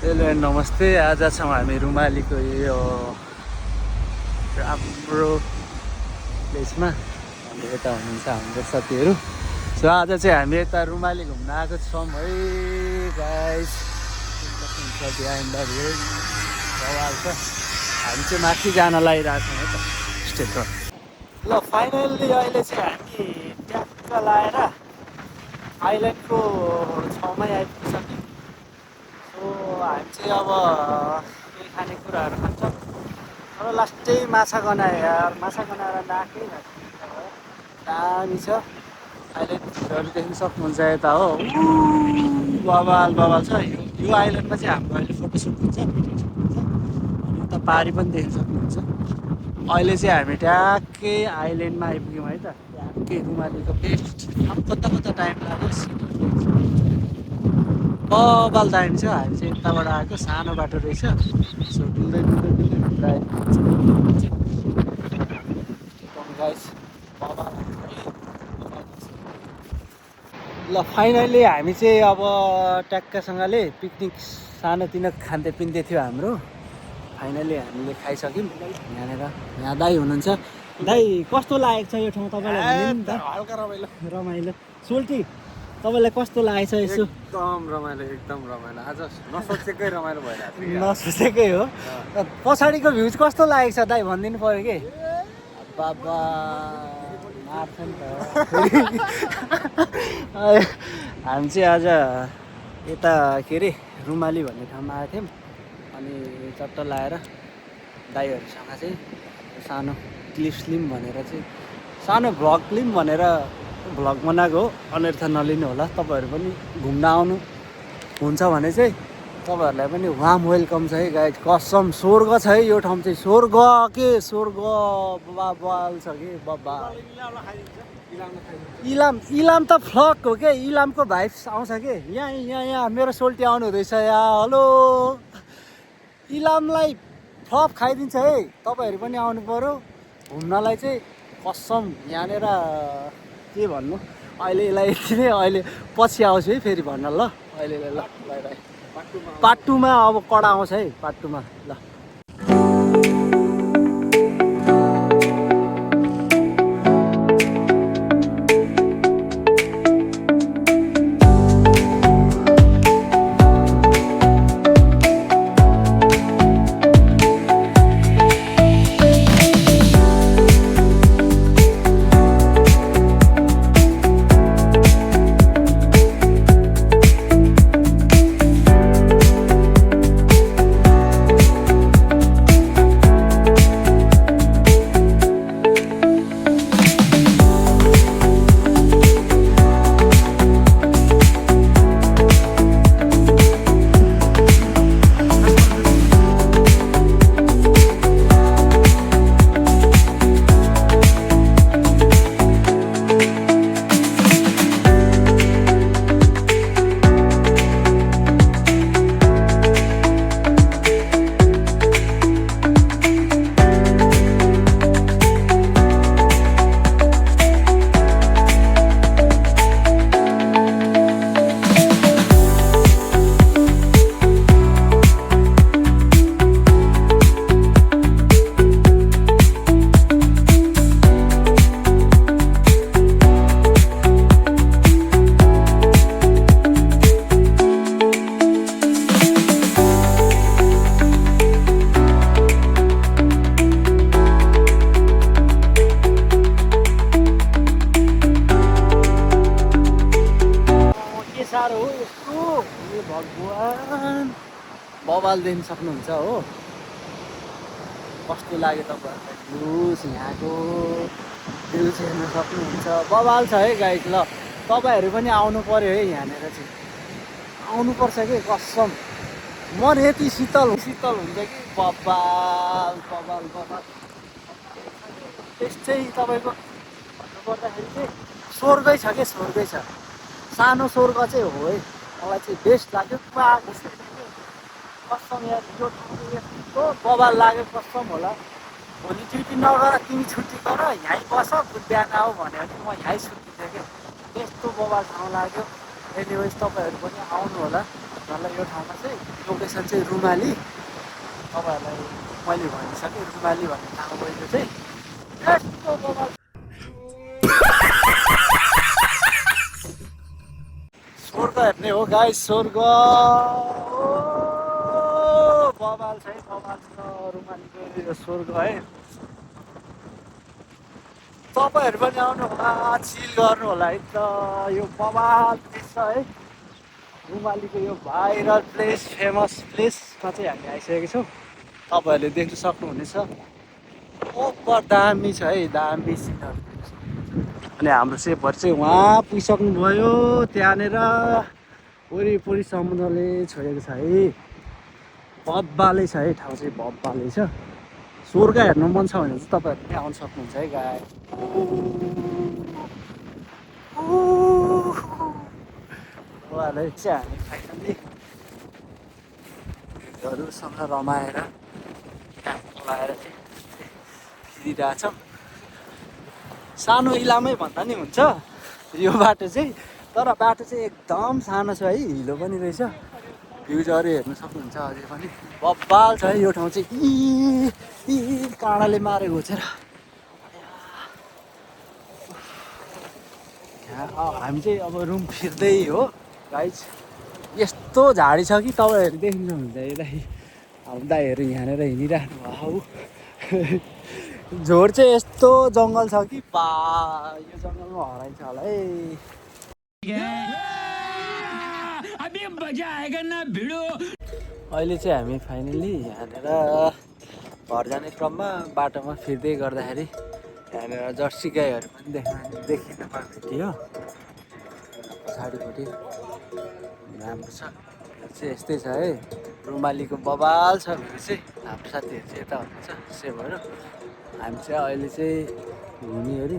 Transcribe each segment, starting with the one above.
Hello and नमस्ते। आज छौँ हामी रुमालीको यो राम्रो प्लेसमा। अनि यता हुनुहुन्छ हाम्रो साथीहरू। सो आज चाहिँ हामी यता रुमाली घुम्न आएको छौँ है गाइस। बिहाइन्ड द भ्यू बवाल छ। हामी चाहिँ माथि जान लागिरहेको छौँ है त स्टेजमा। ल फाइनल्ली अहिले चाहिँ हामी ट्याक्क लाएर आइल्यान्डको छेउमै आइपुगिसक्यौँ। सो हामी चाहिँ अब केही खानेकुराहरू खान्छौँ। तर लास्टै माछा गनायो यार, माछा गनाएर नाकै दामी छ। अहिले भिडियोहरू देख्न सक्नुहुन्छ यता हो, बवाल बवाल छ। यो आइल्यान्डमा चाहिँ हाम्रो अहिले फोटोसुट हुन्छ, भिडियो सुट हुन्छ। अनि उता पारी पनि देख्न सक्नुहुन्छ। अहिले चाहिँ हामी ट्याक्कै आइल्यान्डमा आइपुग्यौँ है त। ट्याक्कै रुमालीको बेस्ट। अब कता कता टाइम लाग्यो बबाल दामी छ। हामी चाहिँ यताबाट आएको, सानो बाटो रहेछ। सो डुल्दै डुल्दै डुल्दै भित्र आइपुग्छ गाइस। ल फाइनली हामी चाहिँ अब ट्याक्कासँगले पिकनिक सानोतिनो खाँदै पिन्दै थियो हाम्रो। फाइनली हामीले खाइसक्यौँ यहाँनिर। यहाँ दाई हुनुहुन्छ। दाई कस्तो लागेको छ यो ठाउँ तपाईँलाई? हल्का रमाइलो रमाइलो सोल्टी तपाईँलाई कस्तो लागेको छ यसो? एकदम रमाइलो, एकदम रमाइलो। आज नसोचेकै रमाइलो भइरहेको छ। नसोचेकै हो। पछाडिको भ्युज कस्तो लागेको छ दाइ भनिदिनु पऱ्यो कि? बाबा मार्छ नि त। हामी चाहिँ आज यता के अरे रुमाली भन्ने ठाउँमा आएको थियौँ। अनि चट्ट लाएर दाइहरूसँग चाहिँ सानो क्लिप्स लिउँ भनेर चाहिँ, सानो भ्लग लिउँ भनेर भ्लग बनाएको हो। अनर्थ नलिनु होला। तपाईँहरू पनि घुम्न आउनु हुन्छ भने चाहिँ तपाईँहरूलाई पनि वार्म वेलकम छ है गाइज। कसम स्वर्ग छ है यो ठाउँ चाहिँ। स्वर्ग के स्वर्ग बवाल छ कि बवाल। इलाम त फ्लक हो क्या, इलामको भाइब्स आउँछ कि यहाँ मेरो सोल्टी आउनु हुँदैछ यहाँ। हेलो, इलामलाई फ्लप खाइदिन्छ है। तपाईँहरू पनि आउनु पऱ्यो घुम्नलाई चाहिँ। कसम यहाँनिर के भन्नु, अहिले यसलाई यति नै। अहिले पछि आउँछु है फेरि भन्न। ल अहिले ल बाई। पार्ट 2 मा अब कडा आउँछ है, पार्ट 2 मा। ल साह्रो हो यस्तो। ए भगवान् बवाल देख्न सक्नुहुन्छ हो। कस्तो लाग्यो तपाईँहरूलाई भ्युज, यहाँको भ्युज हेर्न सक्नुहुन्छ। बवाल छ है गाइस। ल तपाईँहरू पनि आउनु पऱ्यो है यहाँनिर चाहिँ। आउनुपर्छ कि कसम। मन यति शीतल हुन्छ कि बवाल बवाल बवाल। त्यस चाहिँ तपाईँको भन्नुपर्दाखेरि चाहिँ स्वर्गै छ कि स्वर्गै छ। सानो स्वर्ग चाहिँ हो है। मलाई चाहिँ बेस्ट लाग्यो। कसम यार यो ठाउँ यस्तो बवाल लाग्यो। कसम होला भोलि ड्युटी नगर, तिमी छुट्टी गर, यहीँ बस, बिहान आऊ भन्यो भने म यहीँ सुत्दिनँ क्या। यस्तो बवाल ठाउँ लाग्यो। एनिवेज तपाईँहरू पनि आउनु होला। भन्नलाई यो ठाउँमा चाहिँ लोकेसन चाहिँ रुमाली तपाईँहरूलाई मैले भनिसकेँ रुमाली भन्ने ठाउँ गएको चाहिँ यस्तो बवाल स्वर्ग हेर्ने हो गाइस स्वर्ग बवाल छ है बवाल छ रुमालीको यो स्वर्ग है तपाईँहरू पनि आउनु होला चिल गर्नु होला है त यो बवाल प्लेस छ है रुमालीको यो भाइरल प्लेस फेमस प्लेसमा चाहिँ हामी आइसकेको छौँ तपाईँहरूले देख्न सक्नुहुनेछ ओभर दामी छ है दामी सिनहरू अनि हाम्रो सेपहरू चाहिँ उहाँ पुगिसक्नुभयो त्यहाँनिर वरिपरि समुद्रले छोडेको छ है बब्बालै छ है ठाउँ चाहिँ बब्बालै छ स्वर्ग हेर्नु मन छ भने चाहिँ तपाईँहरू पनि आउनु सक्नुहुन्छ है गाई उहाँलाई चाहिँ हामी फाइनली हरूसँग रमाएर लगाएर चाहिँ फिरिरहेछौँ सानो इलामै भन्दा नि हुन्छ यो बाटो चाहिँ तर बाटो चाहिँ एकदम सानो छ है हिलो पनि रहेछ भ्युजहरू हेर्नु सक्नुहुन्छ अझै पनि बब्बाल छ है यो ठाउँ चाहिँ काँडाले मारेको घोचेर हामी चाहिँ अब रुम फिर्दै हो गाइज यस्तो झाडी छ कि तपाईँहरू देख्नुहुन्छ यता हाम्रो दाइहरू यहाँनिर हिँडिराख्नु भयो झोड चाहिँ यस्तो जङ्गल छ कि बा यो जङ्गलमा हराइन्छ होला है अहिले चाहिँ हामी फाइनली यहाँनिर घर जाने क्रममा बाटोमा फिर्दै गर्दाखेरि यहाँनिर जर्सी गाईहरू पनि देखिन भेटियो पछाडिपट्टि राम्रो छ यो चाहिँ यस्तै छ है रुमालीको बवाल छ भने चाहिँ हाम्रो साथीहरू चाहिँ यता हुनुहुन्छ सेभहरू हामी चाहिँ अहिले चाहिँ घुमिवरि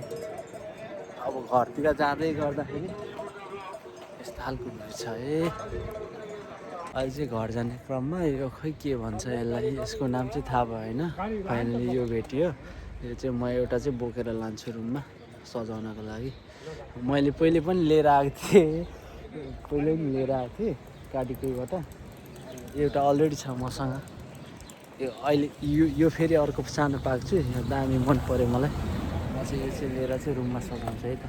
अब घरतिर जाँदै गर्दाखेरि यस्तो खालको भिड छ है अहिले चाहिँ घर जाने क्रममा यो खै के भन्छ यसलाई यसको नाम चाहिँ थाहा भएन फाइनली यो भेटियो यो चाहिँ म एउटा चाहिँ बोकेर लान्छु रुममा सजाउनको लागि मैले पहिले पनि लिएर आएको थिएँ काटीकोबाट एउटा अलरेडी छ मसँग यो अहिले यो फेरि अर्को सानो पाएको छु यो दामी मन पऱ्यो मलाई म चाहिँ यो चाहिँ लिएर चाहिँ रुममा सजाउँछु है त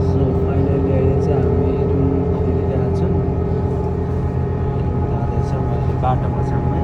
सो फाइनली अहिले चाहिँ हामी रुम फिरिरहेको छौँ जाँदैछौँ अहिले बाटोमा छौँ है